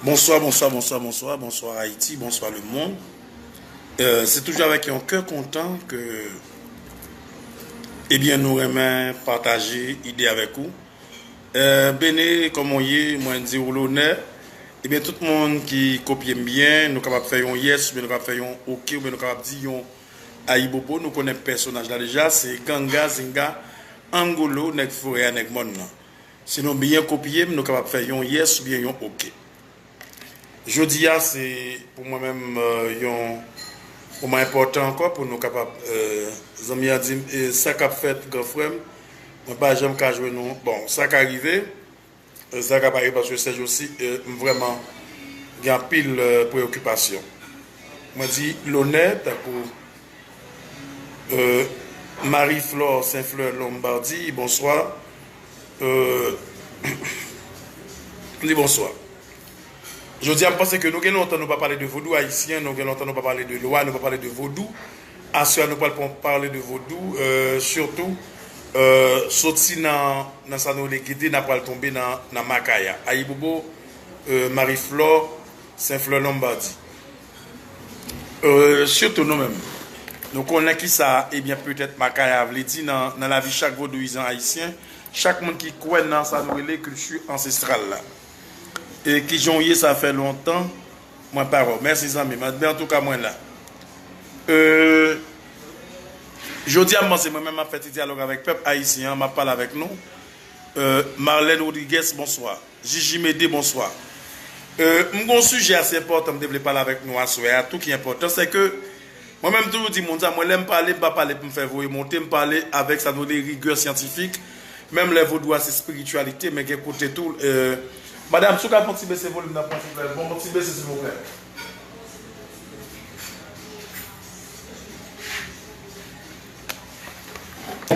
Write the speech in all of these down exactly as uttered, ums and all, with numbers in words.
Bonsoir, bonsoir, bonsoir, bonsoir, bonsoir Haïti, bonsoir le monde. Euh, c'est toujours avec un cœur content que, eh bien, nous remet partager idée avec vous. Euh, Bene, kòman w ye? Mwen di w lonè. Ebyen, tout moun ki kopye m byen, nou kapab fè yon yes, oubyen nou kapab fè yon ok, oubyen nou kapab di yon ayibobo. Nou konnen pèsonaj la deja, se Ganga Zinga Angolo, nèg forè a, nèg mòn nan. Si nou byen kopye m, nou kapab fè yon yes oubyen yon ok. Jodi a, se pou mwen menm, euh, yon moman enpòtan ankò pou nou kapab, euh, zanmi an di m, e sa k ap fèt, gran frè m, mwen pa janm ka jwenn ou. Bon, sa ka rive, euh, sa ka pa rive paske sèjousi, euh, m vrèman gen anpil, euh, preyokipasyon. Mwen di lonè, tankou Euh, Marie-Flore Saint-Fleur Lombardi, bonswa. Euh, li bonswa. Jodi a, m panse ke nou gen lontan nou pa pale de vodou ayisyen, nou gen lontan nou pa pale de lwa, nou pa pale de vodou. Aswè a, nou pral pon- pale de vodou, euh, sitou, euh, soti nan, nan sa nou rele gede, n ap pral tonbe nan, nan makaya. Ayibobo, euh, Marie-Flore Saint-Fleur Lombardi. Euh, sitou nou menm. Nou konnen ki sa, ebyen, petèt makaya vle di nan, nan lavi chak vodouyizan ayisyen, chak moun ki kwè nan sa nou rele kilti ansestral la. E kijan w ye, sa fè lontan, mwen pa wè w. Mèsi, zanmi m. Men antouka, mwen la. Euh, jodi a, m panse mwen menm m ap fè ti dyalòg avèk pèp ayisyen an, m ap pale avèk nou. Euh, Marlène Rodriguez, bonswa. Jiji Mede, bonswa. Euh, m gen yon sijè ase enpòtan m te vle pale avèk nou aswè a tou ki enpòtan, se ke mwen menm m toujou di moun sa, mwen lè m pale, m pa pale pou m fè voye monte, m pale avèk sa nou rele rigè syantifik, menm lè vodou a se espirityalite, men gen kote tou, euh, madanm, si w ka fè yon ti bese volim nan, silvouplè, bon, yon ti bese, silvouplè.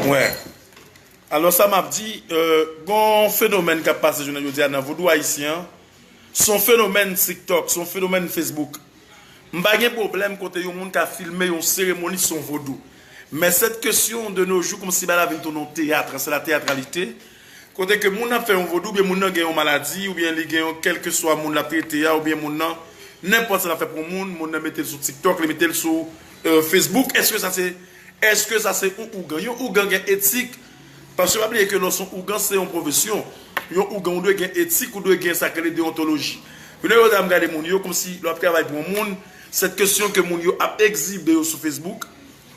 Wè. Alò, sa m ap di, euh, gon fenomèn k ap pase jounen jodi a nan vodou ayisyen an. Se yon fenomèn TikTok, se yon fenomèn Facebook. M pa gen pwoblèm kote yon moun ka filme yon seremoni, se yon vodou. Men cette question de nos jours, kòmsi bagay la vin tounen yon teyat, c'est la théâtralité. Kote ke moun ap fè yon vodou, oubyen moun nan gen yon maladi, oubyen li gen yon kèlkeswa moun l ap trete a, oubyen moun nan, nenpòt sa l ap fè pou yon moun, moun nan mete l sou TikTok, li mete l sou, euh, Facebook. Èske sa se Èske sa se yon ougan? Yon ougan gen etik. Paske pa bliye ke lè w se yon ougan, se yon pwofesyon. Yon ougan, ou dwe gen etik, ou dwe gen sa k rele deontoloji. Jounen jodi a, m gade moun yo kòmsi lè w ap travay pou yon moun, cette question ke moun yo ap egzibe yo sou Facebook,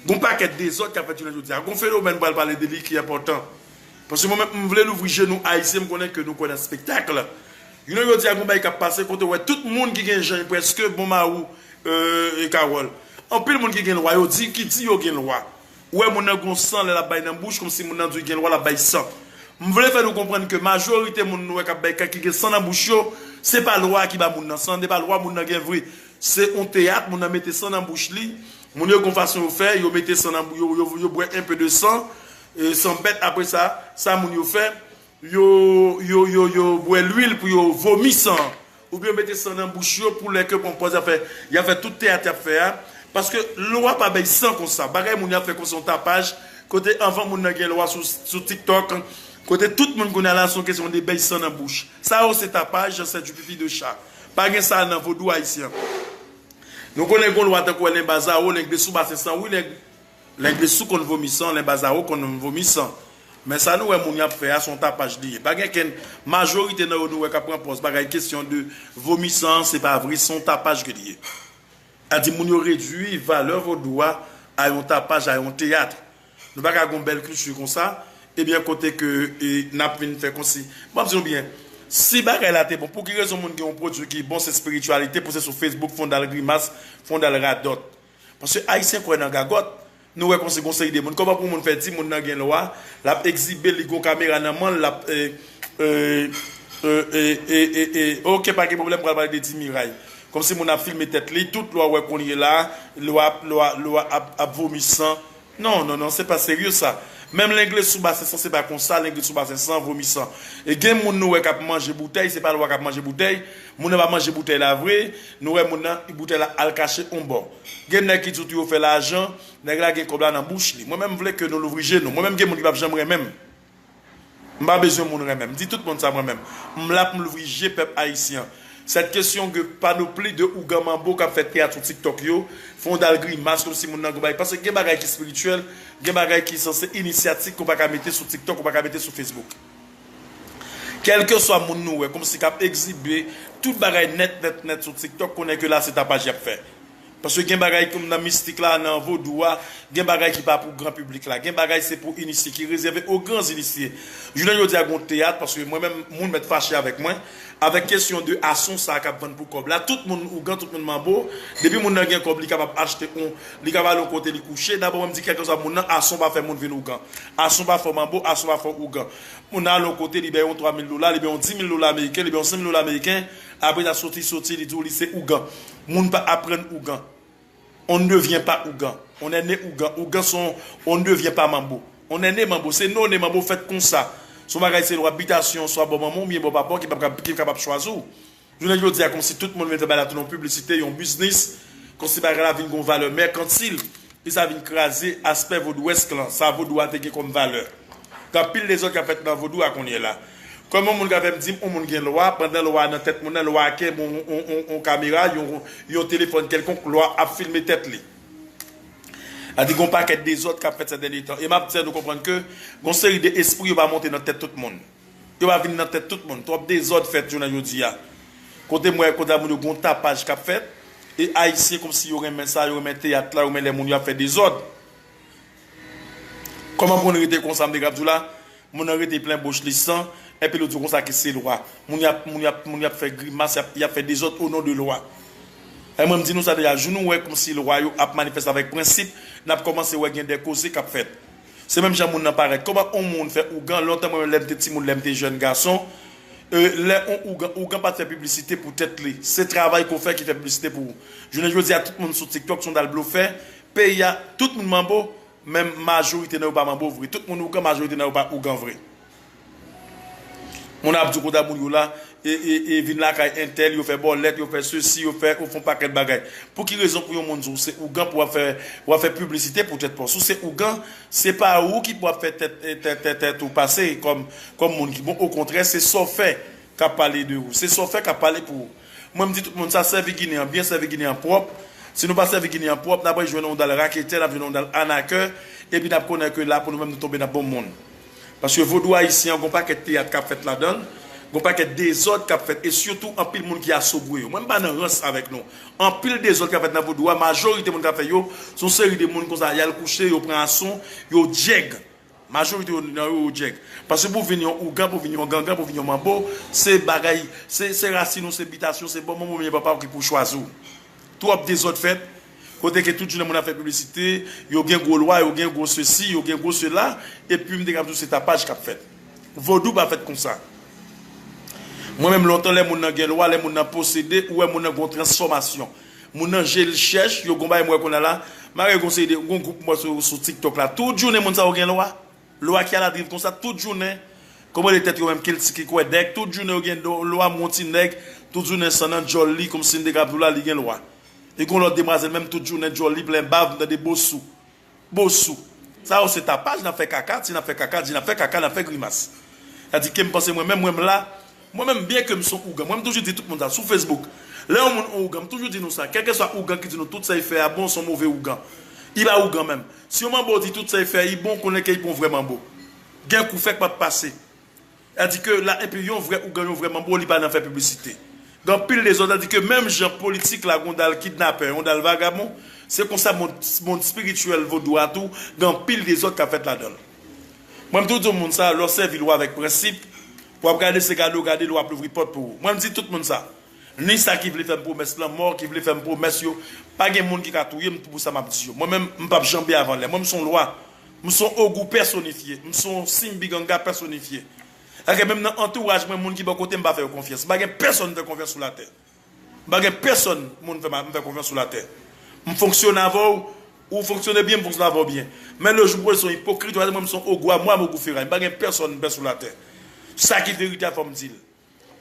gon pakèt dezòd k ap fèt jounen jodi a. Gon fenomèn m pral pale de li ki enpòtan. Paske mwen menm, m vle louvri je nou ayisyen, m konnen ke nou kwè nan espektak. Jounen jodi a, gon bagay k ap pase kote w wè tout moun ki gen jan prèske bon mari w, euh, e Carole. Anpil moun ki gen lwa, yo di, ki di yo gen lwa. Ou wè moun nan gon san lè l ap bay nan bouch, kòmsi moun nan di l gen lwa, l ap bay san. M vle fè nou konprann ke majorite moun nou wè k ap bay, ki gen san nan bouch yo, se pa lwa ki ba moun nan san, se pa lwa moun nan gen vre. Se yon teyat, moun nan mete san nan bouch li, moun yo gon fason yo fè, yo mete san nan bou-, yo, yo, yo bwè un peu de sang, e san bèt, apre sa, sa moun yo fè, yo, yo, yo, yo bwè lwil pou yo vomi san an. Oubyen yo mete san nan bouch yo pou lè ke pran pòz y ap fè, y ap fè tout teyat y ap fè a. Paske lwa pa bay san konsa. Bagay moun y ap fè konsa yon tapaj, kote anvan moun nan gen lwa sou, sou TikTok, kote tout moun kounye a la se yon kesyon de bay san nan bouch. Sa yo se tapaj, c'est du pipi de chat. Pa gen sa nan vodou ayisyen. Nou konnen gon lwa tankou wè lenba zawo, lengle sou basen san, wi, lengle Lengle sou konn vomi san, lenba zawo konn vomi san. Men sa nou wè moun y ap fè a, se yon tapaj li ye. Pa gen kenn, majorite nan yo nou wè k ap pran pòz bagay kesyon de vomi san, se pa vre, se yon tapaj ke li ye. Sa di moun yo redui valè vodou a, a yon tapaj, a yon teyat. Nou pa ka gen yon bèl kilti konsa, ebyen kote ke, e, n ap vin fè kòmsi. Bon, m ap di nou byen, si bagay la te bon, pou ki rezon moun gen yon pwodui ki bon, se espirityalite, pou se sou Facebook, fondal grimas, fondal radòt. Paske ayisyen kwè nan gagòt. Nou wè kòmsi gon seri de moun. Kòman pou moun fè di moun nan gen lwa, l ap egzibe, li gon kamera nan men l, l ap, e, e, e, e, e, e, ok, pa gen pwoblèm, pral pale de Dimiray. Kòmsi moun ap filme tèt li, tout lwa wè kounye la, lwa, lwa, lwa ap, ap vomi san. Non, non, non, se pa serye sa. Menm lengle sou basen san, se pa konsa, lengle sou basen san, vomi san. E gen moun nou wè k ap manje boutèy, se pa lwa k ap manje boutèy. Moun nan pa manje boutèy la vre, nou wè moun nan, boutèy la al kache yon bò. Gen nèg ki di w tou yo fè lajan, nèg la gen kòb la nan bouch li. Mwen menm, m vle ke nou louvri je nou. Mwen menm, gen moun ki p ap janm renmen m. M pa bezwen moun renmen m. M di tout moun sa mwen menm. M la pou m louvri je pèp ayisyen an. Cette question de panoplie de ougan manbo k ap fè teyat sou TikTok yo, fè yon dal grimas kòmsi moun nan gon bagay. Paske gen bagay ki espirityèl, gen bagay ki sanse inisyatik ke w pa ka mete sou TikTok, ou pa ka mete sou Facebook. Kèlkeswa moun nou wè kòmsi k ap egzibe tout bagay nèt, nèt, nèt sou TikTok, konnen ke la se tapaj y ap fè. Paske gen bagay kòm nan mistik la, nan vodou a, gen bagay ki pa pou gran piblik la. Gen bagay se pou inisye, ki rezève o gran inisye. Jounen jodi a gon teyat, paske mwen menm, moun mèt fache avèk mwen, avèk kesyon de ason sa k ap vann pou kòb la. Tout moun ougan, tout moun manbo. Depi moun nan gen kòb, li kapab achte on, li kapab al yon kote, li kouche. Dabò, mwen m di kèlkeswa moun nan, ason pa fè moun vin ougan. Ason pa fè w manbo, ason pa fè w ougan. Moun nan al yon kote, li bay yon twa mil dola, li bay yon di mil dola ameriken, li bay yon senk mil dola ameriken. Apre sa soti, soti, li di w li se ougan. Moun pa aprann ougan. On ne devient pas ougan. On est né ougan. Ougan se on, on ne devient pas manbo. On est né manbo. Se nou ne manbo fèt konsa. Se yon bagay se lwa bitasyon, swa bò manman oubyen bò papa w ki p ap kab-, ki kapab chwazi w. Jounen jodi a, kòmsi tout moun vin fè bagay la tounen yon piblisite, yon biznis, kòmsi bagay la vin gon valè mèkantil, e sa vin kraze aspè vodouwèsk lan, sa vodou a te gen kòm valè. Gen anpil dezòd k ap fèt nan vodou a kounye a la. Kòman yon moun ka fè m di m yon moun gen lwa, pandan lwa a nan tèt moun nan, lwa a kenbe yon, yon, yon, yon kamera, yon, yon telefòn kèlkonk, lwa ap filme tèt li. A di gon pakèt dezòd k ap fèt sèdènye tan. E m ap fè nou konprann ke gon seri de espri yo pa monte nan tèt tout moun. Yo pa vin nan tèt tout moun. Twòp dezòd fèt jounen jodi a. Kote m wè kote moun yo gon tapaj k ap fèt. E Ayisyen kòmsi yo renmen sa, yo renmen teyat la, yo renmen lè moun yo ap fè dezòd. Kòman pou n rete konsa, m te k ap di w la, moun nan rete plen bouch li san, epi l di w konsa ke se lwa. Moun y ap, moun y ap, moun y ap fè grimas, y ap, y ap fè dezòd o non de lwa. E mwen m di nou sa deja, jou nou wè kòmsi lwa yo ap manifeste avèk prensip, n ap kòmanse wè gen de koze k ap fèt. Se menm jan moun nan parèt. Kòman on moun fè ougan, lontan mwen menm lè m te timoun, lè m te jèn gason, e, lè on ougan, ougan pa t fè piblisite pou tèt li. Se travay ke w fè ki fè piblisite pou ou. Jounen jodi a, tout moun sou TikTok, se yon dal blofè. Peyi a, tout moun manbo, men majorite nan yo pa manbo vre. Tout moun ougan, majorite nan yo pa ougan vre. Moun ap di w konsa moun yo la, e, e, e vin lakay entèl, yo fè bòlèt, yo fè sesi, yo fè, yo fè yon pakèt bagay. Pou ki rezon pou yon moun di w se ougan pou w ap fè, w ap fè piblisite pou tèt pa w? Si w se ougan, se pa ou ki pou ap fè tèt, e, tèt, tèt, tèt ou pase kòm, kòm moun ki bon. Okontrè, se sa w fè k ap pale de ou. Se sa w fè k ap pale pou ou. Mwen, m di tout moun sa, sèvi Ginen an byen, sèvi Ginen an pwòp. Si nou pa sèvi Ginen an pwòp, n ap jwenn yon dal raketè, n ap jwenn yon dal anakè, epi n ap konnen ke la, pou nou menm, nou tonbe nan bon moun. Paske vodou ayisyen an, gon pakèt teyat k ap fèt ladan l, gon pakèt dezòd k ap fèt, e sitou anpil moun ki asogwe yo. Mwen, m pa nan rans avèk nou. Anpil dezòd k ap fèt nan vodou a, majorite moun k ap fè yo, se yon seri de moun konsa, y al kouche, yo pran ason, yo djèg. Majorite yo nan yo, yo djèg. Paske pou vin yon ougan, pou vin yon gangan, pou vin yon manbo, se bagay, se, se rasin ou, se bitasyon, se bò manman oubyen papa w ki pou chwazi w. Twòp dezòd fèt, kote ke tout jounen moun ap fè piblisite, yo gen gwo lwa, yo gen gwo sesi, yo gen gwo sela, epi m te kab di w se tapaj k ap fèt. Vodou pa fèt konsa. Mwen menm lontan, lè moun nan gen lwa, lè moun nan posede, ou wè moun nan gon transfòmasyon. Moun nan je l chèch, yo gon bagay m wè kounye a la, m wè gon seri de, gon gwoup m wè sou, sou TikTok la, tout jounen moun sa yo gen lwa. Lwa ki aladriv konsa, tout jounen, kòmande tèt yo menm kilti ki kwè nèg, tout jounen yo gen do-, lwa monti nèg, tout jounen san nan djòl li, kòmsi m te kab di w la, li gen lwa. E gon lòt demwazèl menm, tout jounen djòl li plen bav, m tande bosou. Bosou. Sa yo se tapaj, n ap fè kaka, si n ap fè kaka, di n ap fè kaka, n ap fè grimas. Sa di ke m panse mwen menm, mwen m la, mwen menm, byen ke m se yon ougan, mwen m toujou di tout moun sa, sou Facebook, lè yon moun on ougan, m toujou di nou sa, kèlkeswa ougan ki di nou tout sa y fè a bon, se yon move ougan. Li pa ougan menm. Si yon manbo di tout sa y fè, li bon, konnen ke li pa yon vrè manbo. Gen kou fèk p ap pase. Sa di ke la, epi yon vrè ougan, yon vrè manbo, li pa nan fè piblisite. Gen anpil dezòd, sa di ke menm jan politik la, gon dal kidnapè, yon dal vagabon, se konsa mond, mond espirityèl vodou a tou, gen anpil dezòd k ap fèt ladan l. Mwen, m toujou di yon moun sa, lè w sèvi lwa avèk prensip, w ap gade se gade w gade l, w ap louvri pòt pou ou. Mwen, m di tout moun sa. Ni sa ki vle fè m pwomès lanmò, ki vle fè m pwomès yo, pa gen moun ki ka touye m pou sa m ap di yo. Mwen menm, m p ap janbe avan lè. Mwen, m se yon lwa. M se yon ogou pèsonifye. M se yon Simbi Ganga pèsonifye. Sa ke menm nan antouraj mwen, moun ki bò kote m, m pa fè yo konfyans. M pa gen pèsonn m fè konfyans sou latè. M pa gen pèsonn moun fè ma-, m fè konfyans sou latè. M fonksyone avè w, ou fonksyone byen, m fonksyone avè w byen. Men le jou pou se yon ipokrit, ou va di mwen m se yon ogou a mwa, m ogou feray. M pa gen pèsonn m pè sou latè. Sa ki verite a, fò m di l.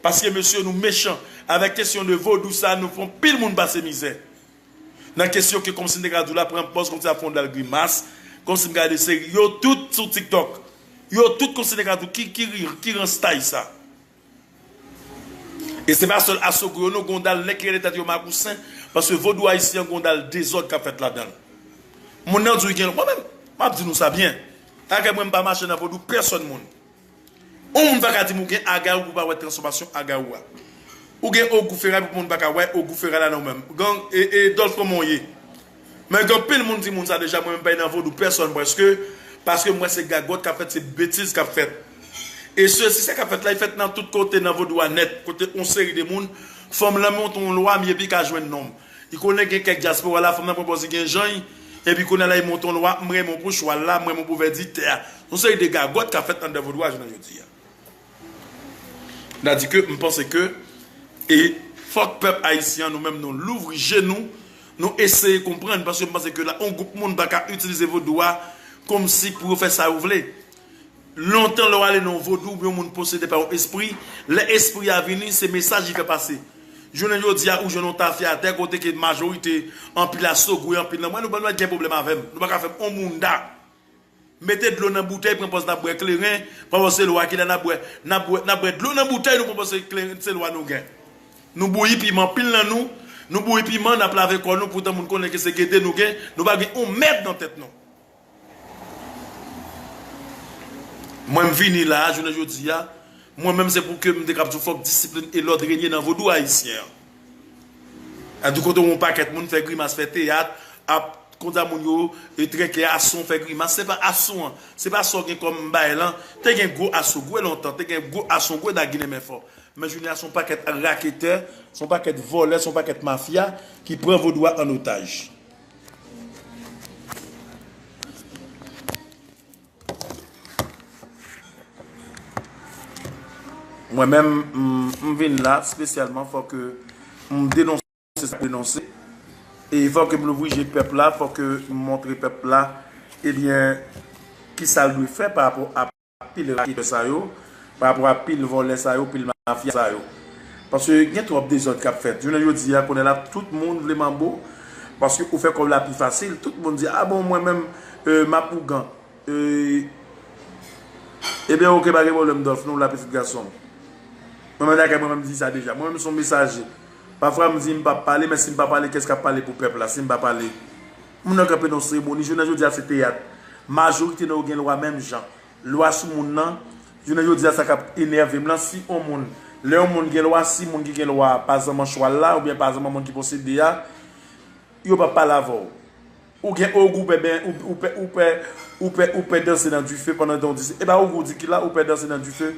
Paske, mesye, nou mechan. Avèk kesyon de vodou sa, nou fè anpil moun pase mizè. Nan kesyon ke kòmsi m te ka di w la, pran pòz kòmsi ap fè yon dal grimas, kòmsi m gade seri, yo tout sou TikTok. Yo tout kòmsi m te ka di w, ki, ki ri, ki rans tay sa. E se pa sèl Asogwe yo non, Gondal, nèg ki rele tèt yo Makousen, paske vodou ayisyen an Gondal dezòd k ap fèt ladan l. Moun nan di w gen, mwen menm, m ap di nou sa byen. Akè mwen m pa mache nan vodou pèsòn moun. Yon moun pa ka di m ou gen Agawou pou pa wè transfòmasyon Agawou a. Ou gen Ogou Fera pou moun pa ka wè Ogou Fera la nan ou menm. Gang, e, e Dolph kòman w ye? Men gen anpil moun di moun sa deja, mwen menm pa nan vodou pèsòn prèske, paske m wè se gagòt k ap fèt, se betiz k ap fèt. E se, si sa k ap fèt la, li fèt nan tout kote nan vodou a nèt, kote yon seri de moun, fanm lan monte yon lwa, m epi ka jwenn nonm. Li konnen gen kèk dyaspora la, fanm nan pran pòz li gen jan l, epi kounye a la li monte yon lwa, m renmen w pou chwal la, m renmen w pou vèditè a. Yon seri de gagòt k ap fèt anndan vodou a jounen jodi a. Sètadi ke m panse ke e fòk pèp ayisyen an, nou menm, nou louvri je nou, nou eseye konprann, paske m panse ke la, yon gwoup moun pa ka itilize vodou a kòmsi pou yo fè sa yo vle. Lontan, lè w ale nan yon vodou oubyen yon moun posede pa yon espri, lè espri a vini, se mesaj li fè pase. Jounen jodi a, ou jwenn yon tafya atè kote ke majorite, anpil Asogwe, anpil nan mwen, nou pa gen pwoblèm avè m. Nou pa ka fè m yon mounda. Mete dlo nan boutèy, pran pòz n ap bwè kleren, pran pòz se lwa ki la n ap bwè, n ap bwè, n ap bwè dlo nan boutèy, nou pran pòz se kleren, se lwa nou gen. Nou bouyi piman, pil nan nou, nou bouyi piman, n ap lave kò nou, poutan moun konnen ke se gede nou gen, nou pa gen yon mèd nan tèt nou. Mwen m vini la a, jounen jodi a, mwen menm se pou ke m te kab di w fòk disiplin e lòd renye nan vodou ayisyen an. An di kote yon pakèt moun fè grimas, fè teyat, ap konn sa moun yo e trèke ason, fè grimas. Se pa ason an, se pa sa w gen kòm bagay lan. Te gen gwo Asogwe lontan, te gen gwo Asogwe nan Ginen men fò. Men jounen an se yon pakèt raketè, se yon pakèt vòlè, se yon pakèt mafya ki pran vodou a an otaj. Mwen menm, m, m vin la espesyalman fò ke m denonse sa, denonse. E fò ke m louvri je pèp la, fò ke m montre pèp la, ebyen, ki sa l dwe fè pa rapò a pil raketè sa yo, pa rapò a pil vòlè sa yo, pil mafya sa yo. Paske gen twòp dezòd k ap fèt. Jounen jodi a, kounye a la, tout moun vle manbo, paske ou fè kòb la pi fasil. Tout moun di, a bon, mwen menm, e, m ap ougan. E, ebyen, oke, pa gen pwoblèm, Dolph, nou la, pitit gason m. Mwen menm, dakè, mwen menm di sa deja. Mwen menm, m se yon mesaje. Pafwa, m di, m p ap pale, men si m pa pale, kiyès k ap pale pou pèp la, si m pa pale? Moun nan kanpe nan yon seremoni, jounen jodi a, se teyat. Majorite nan yo gen lwa menm jan. Lwa sou moun nan, jounen jodi a, sa k ap enève m lan, si yon moun, lè yon moun gen lwa, si moun ki gen lwa a pa zanman chwal la, oubyen pa zanman moun ki posede a, yo p ap pale avè w. Ou gen Ogou, ou pè ben, ou, ou pè, ou pè, ou pè, ou pè danse nan dife pandan tan w di se, e pa Ogou di ki la, ou pè danse nan dife.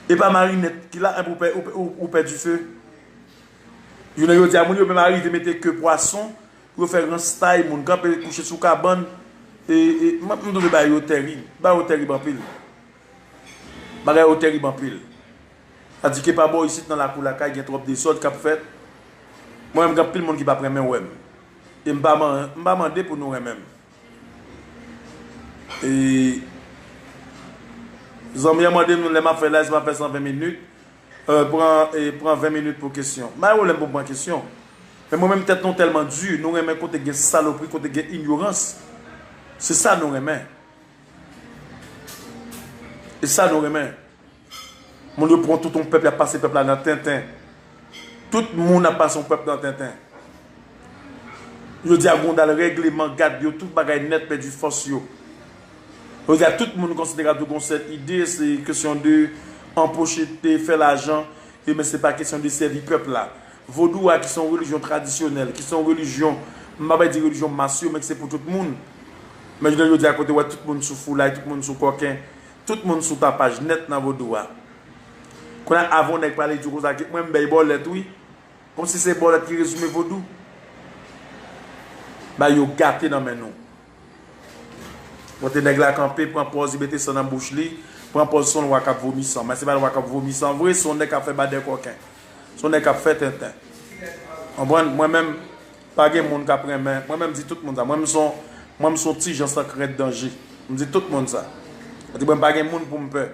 E pa Marinèt ki la, enben ou pè, ou pè, ou, ou pè dife. Jounen jodi a, moun yo menm arive mete ke pwason, pou yo fè ranstay moun, kanpe kouche sou kabann. E, e, m, m twouve bagay yo tèrib. Bagay yo tèrib anpil. Bagay yo tèrib anpil. Sa di ke pa bò isit nan lakou lakay gen twòp dezòd k ap fèt. Mwen menm, gen anpil moun ki p ap renmen wè m. E m pa man-, m pa mande pou nou renmen m. E zanmi an mande m lè m ap fè live, si m ap fè san ven minit, e, pran, e, pran ven minit pou kesyon. M pa gen pwoblèm pou m pran kesyon. Men mwen menm, tèt nou tèlman di, nou renmen kote gen salopri, kote gen inyorans. Se sa nou renmen. E sa nou renmen. Moun yo pran tout yon pèp, y ap pase pèp la nan tenten. Tout moun ap pase yon pèp nan tenten. Yo di a Gondal, règleman, gad yo, tout bagay nèt pèdi fòs yo. Yo di a tout moun konsidere tou gon sèl ide, se kesyon de anpoche, de fè lajan, e men se pa kesyon de sèvi pèp la. Vodou a ki se yon relijyon tradisyonèl, ki se yon relijyon, m pa bay di relijyon mas yo, men ki se pou tout moun. Men jounen jodi a kote w wè tout moun sou foulay, tout moun sou kòken, tout moun sou tapaj nèt nan vodou a. Kounye a, avan yon nèg pale di w konsa ke mwen m bèy bòlèt wi. Kòmsi se bòlèt ki rezime vodou. Bay yo gate nan men nou. Kote nèg la kanpe, pran pòz, li mete san nan bouch li, pran pòz se yon lwa k ap vomi san. Men se pa lwa k ap vomi san vre, se yon nèg k ap fè badè kòken. Se yon nèg k ap fè tenten. Konprann? Mwen menm, pa gen moun k ap renmen. Mwen menm, m di tout moun sa. Mwen menm, m se yon, mwen menm, m se yon ti jan san krent danje. M di tout moun sa. Sa di mwen, m pa gen moun pou m pè.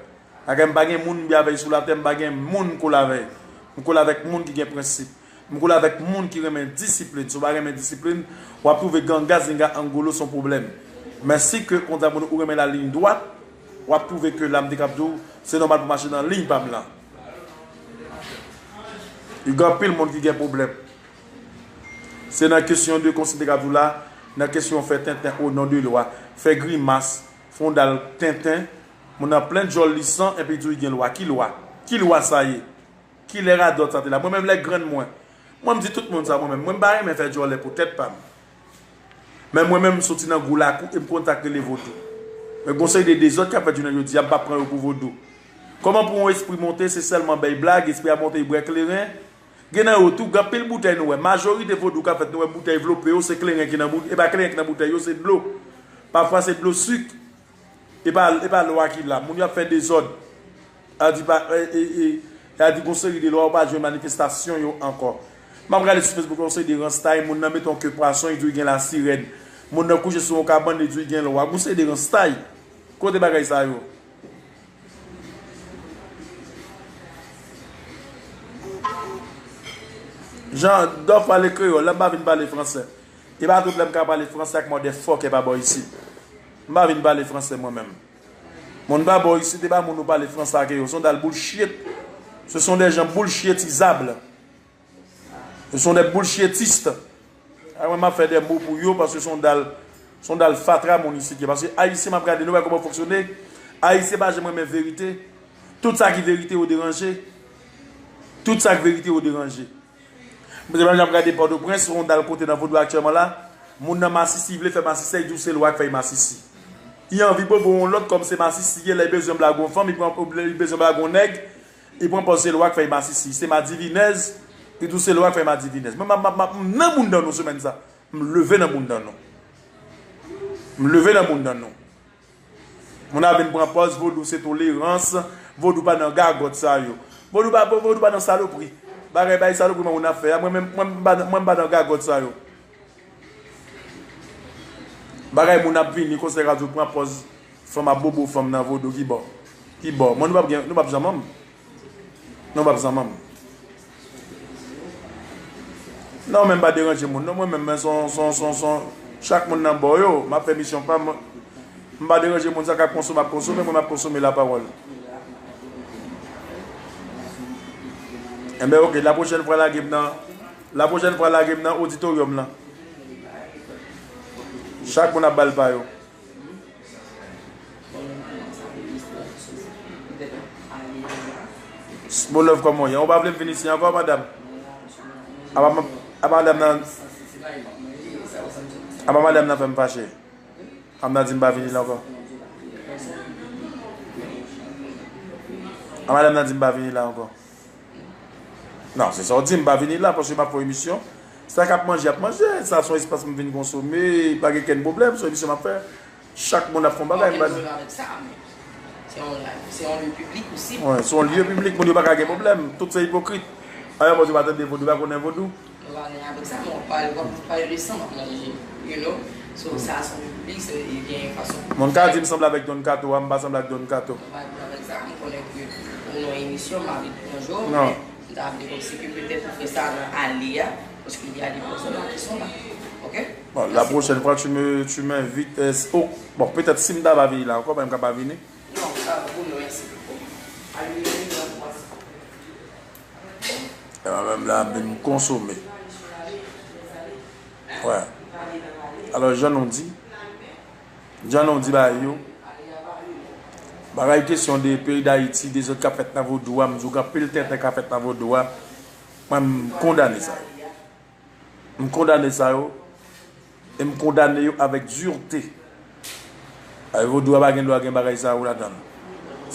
Akè m pa gen moun m byen avè l sou latè, m pa gen moun m kole avè l. M kole avèk moun ki gen prensip. M kole avèk moun ki renmen disiplin. Si w pa renmen disiplin, w ap twouve ganga, zinga, angolo se yon pwoblèm. Men si ke, konsa, moun ou renmen laliy dwat, w ap twouve ke la m te kab di w, se nòmal pou w mache nan liy pa m lan. Gen anpil moun ki gen pwoblèm. Se nan kesyon de konsidere ap di w la, nan kesyon fè tenten o non de lwa, fè grimas, fè yon dal tenten, moun nan plen djòl li san epi di w li gen lwa. Ki lwa? Ki lwa sa ye? Kilè radòt sa te la? Mwen menm lè grann mwen, mwen m di tout moun sa mwen menm, mwen m pa renmen fè djòlè pou tèt pa m. Men mwen menm m soti nan gwo lakou e m konn sa k rele vodou. Men gon seri de dezòd k ap fèt jounen jodi a, m p ap pran yo pou vodou. Kòman pou yon espri monte, se sèlman bay blag, espri a monte, li bwè kleren. Gen nan yo tou, gen anpil boutèy nou wè. Majorite vodou k ap fèt, nou wè boutèy vlope yo, se kleren ki nan boutèy, e pa kleren ki nan boutèy yo, se dlo. Pafwa se dlo sik. E pa, e pa lwa ki la. Moun yo ap fè dezòd. A di pa, e, e, e, a di gon seri de lwa, ou pa jwenn manifestasyon yo ankò. M ap gade sou Facebook yon seri de ranstay, moun nan mete yon ke pwason, li di w gen lasirèn. Moun nan kouche sou yon kabann, li di w gen lwa. Gon seri de ranstay. Kote bagay sa yo? Jan Dòf pale kreyòl, la m pa vin pale fransè. E pa tout lè m ka pale fransè ak motherfucker pa bò isit. M pa vin pale fransè mwen menm. Moun pa bò isit, e pa moun ou pale fransè ak yo. Se yon dal bullshit. Ce sont des gens bullshitisables. Ce sont des bullshitistes. A mwen m ap fè de mo pou yo paske se yon dal, se yon dal fatra moun isit ye. Paske Ayisyen m ap gade nou wè kòman yo fonksyone. Ayisyen pa janm renmen verite. Tout sa ki verite yo deranje. Tout sa k verite yo deranje. Mwen menm jan m gade Pòtoprens, se yon dal kote nan vodou aktyèlman la. Moun nan masisi, li vle fè masisi, li di w se lwa k fè l masisi. Li anvi bobo yon lòt kòm se masisi ye, lè li bezwen blague yon fanm, li pran, li bezwen blague yon nèg, li pran pòz se lwa k fè l masisi. Se madivinèz, li di w se lwa k fè l madivinèz. Mwen m ap, m ap, m ap, m nan bounda nou semèn sa. M leve nan bounda nou. M leve nan bounda nou. Moun ap vin pran pòz vodou se tolerans, vodou pa nan gagòt sa yo. Vodou pa, vodou pa nan salopri. Bagay bay salopri mwen moun ap fè a, mwen menm, mwen m pa, mwen m pa nan gagòt sa yo. Bagay moun ap vini konsa ka di w pran pòz fanm ap bobo fanm nan vodou ki bò. Ki bò. Mwen nou p ap gen, nou p ap janm anm. Non, p ap zanmanm. Non, men m pa deranje moun, non, mwen menm, men son, son, son, son, chak moun nan bò yo, m ap fè misyon pa m, m pa deranje moun, sa k ap konsome, ap konsome, mwen, m ap konsome lapawòl. Enben, oke, la pwochèn fwa, lage m nan, la pwochèn fwa, lage m nan oditoryòm lan. Chak moun ap ba l pa yo. Bon love, kòman w ye? Ou pa vle m vin isi ankò, madanm? Apa, apa madanm nan, apa madanm nan fè m fache? Apa madanm di m pa vini la ankò? Apa madanm nan di m pa vini la ankò? Non, se sa w di, m pa vini la, paske m ap fè yon emisyon. Sa k ap manje, ap manje. Sa se yon espas m vin konsome, pa gen kenn pwoblèm, se yon emisyon m ap fè. Chak moun ap fè yon bagay, m pa di. Gen pwoblèm avèk sa, men se yon, se yon lye piblik osi. Wi, se yon lye piblik, moun yo pa ka gen pwoblèm. Tout se ipokrit. Ayè, moun yo pa tande vodou, pa konnen vodou. Nou pa gen avèk sa, men w ap pale, w ap pale de san m ap manje, you know. So, sa se yon piblik, se, gen fason. Moun ka di m sanble avèk Don Kato a, m pa sanble ak Don Kato. Nou pa gen avèk sa, m konnen ke ou nan emisyon, m ap pran jou, men m ta vle kòmsi ke petèt ou fè sa nan ale a, paske il y a des personnes qui sont là. Ok? Bon, la prochaine fois, tu me, tu m'invites, euh, oh, bon, petèt si m ta pa vini la ankò, men m ka pa vini. Non, sa va pou nou, mèsi. Alè, nou, nou, nou, nou. E mwen menm la, m vin konsome. Wè. Alò, jan nou di, jan nou di bagay yo, bagay kesyon de peyi Dayiti, dezòd k ap fèt nan vodou a, m di w gen anpil tenten k ap fèt nan vodou a, mwen, m kondane sa yo. M kondane sa yo, e m kondane yo avèk dirte. Ay, vodou a pa gen dwa gen bagay sa yo ladan l.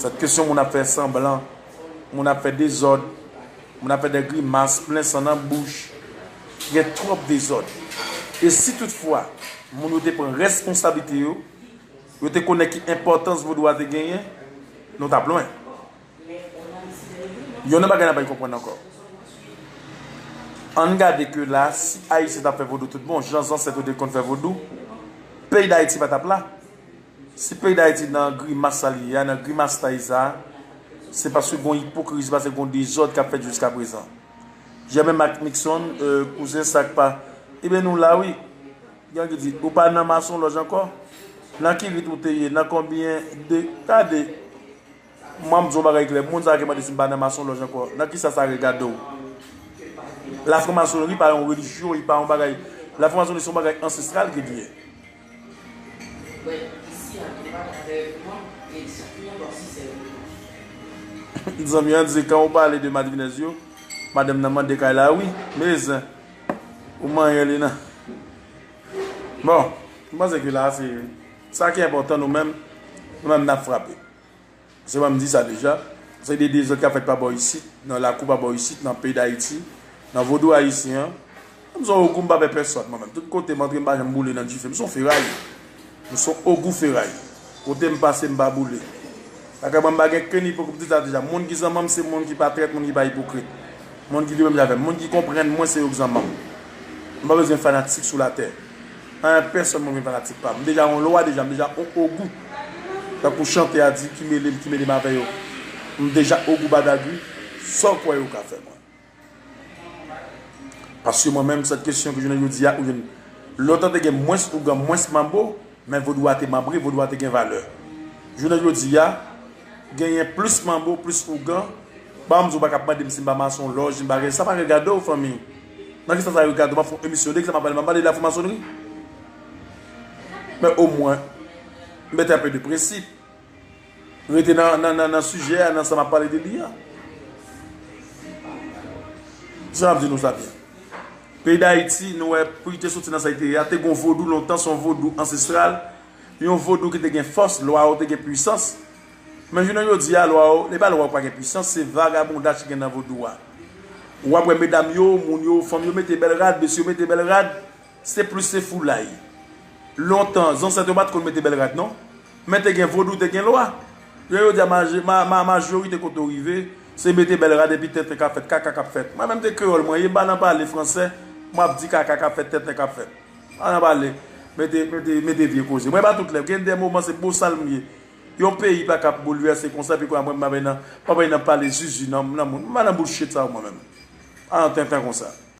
Sèt kesyon moun ap fè sanblan, moun ap fè dezòd, moun ap fè de grimas, plen san nan bouch, gen twòp dezòd. E si toutfwa, moun yo te pran responsablite yo, yo te konnen ki enpòtans vodou a te genyen, nou t ap lwen. Youn nan bagay n ap bay konprann ankò. Ann gade ke la, si Ayisyen t ap fè vodou tout bon, jan zansèt yo te konn fè vodou, peyi Dayiti pa t ap la. Si peyi Dayiti nan grimas sa li ye a, nan grimas tay sa a, se paske gon ipokrizi, paske gon dezòd k ap fèt jiskaprezan. Jèmen Mak Mikson, euh, kouzen sa k pa. Ebyen nou la wi. Gen ki di, ou pa nan masonlòj ankò? Nan ki rit ou te ye? Nan konbyen de, gade, mwen m di yon bagay klè, moun sa ki mande si m pa nan masonlòj ankò, nan kisa sa regade w? Lafranmasonri pa yon relijyon, li pa yon bagay. Lafranmasonri se yon bagay ansestral ke li ye. Zanmi an di, quand on parle de Madivinèz yo, madanm nan mande kay la, wi, men zen, ou manyen li nan. Bon, m panse ke la, se sa ki enpòtan nou menm, nou menm n ap frape. Se mwen m di sa deja. Se de dezòd k ap fèt pa bò isit, nan lakou pa bò isit, nan peyi Dayiti, nan vodou ayisyen an. M se yon ogou, m pa pè pèsòn, mwen menm. Tout kote m antre, m pa janm boule nan dife. M se yon feray. M se yon ogou feray. Kote m pase, m pa boule. Lakay mwen, m pa gen kenn ipokrit, m di sa deja. Moun ki zanmanm, se moun ki pa trèt, moun ki pa ipokrit. Moun ki di menm jan avè m. Moun ki konprann mwen, se yo k zanmanm. M pa bezwen fanatik sou latè. Anyen pèsòn mwen vin fanatik pa m. M deja yon lwa deja, m deja yon ogou. Tankou chantè a di, ki mele m, ki mele m avè yo. M deja ogou badagri, sa w kwè yo ka fè mwen? Paske mwen menm, sèt kesyon ke jounen jodi a, ou jwenn. Lontan te gen mwens ougan, mwens manbo, men vodou a te manbre, vodou a te gen valè. Jounen jodi a, genyen plis manbo, plis ougan. Ba m di w pa ka ap mande m si m pa mason, lòj, m pa gen, sa pa regade w, fanmi. Nan ki sans sa regade w? M ap fè yon emisyon de ki sa m ap pale, m ap pale de lafranmasonri. Men omwen, m mete enpe de prensip. Rete nan, nan, nan, nan sijè a, nan sa m ap pale de li a. Jan ap di nou sa byen. Peyi Dayiti, nou wè, pou li te soti nan sa li te ye a, te gen yon vodou lontan, se yon vodou ansestral, yon vodou ki te gen fòs, lwa yo te gen pwisans. Men jounen jodi a, lwa yo, e pa lwa yo pa gen pwisans, se vagabondaj ki gen nan vodou a. W ap wè medam yo, moun yo, fanm yo mete bèl rad, mesye yo mete bèl rad, se plis se foulay. Lontan, zansèt yo pa t konn mete bèl rad, non. Men te gen vodou, te gen lwa. Jounen jodi a, maje-, ma-, ma-, majorite kote w rive, se mete bèl rad epi tenten k ap fèt, kaka k ap fèt. Mwen menm, te kreyòl mwen ye, m pa nan pale fransè, m ap di kaka k ap fèt, tenten k ap fèt. Pa nan pale, mete, mete, mete vye koze. Mwen pa tout lè, gen de moman se bosal m ye. Yon peyi pa ka ap boulvèse konsa, epi kounye a mwen, m ap nan, m ap nan pale zuzu nan, nan moun. M pa nan bullshit sa yo mwen menm. Pa nan tenten konsa.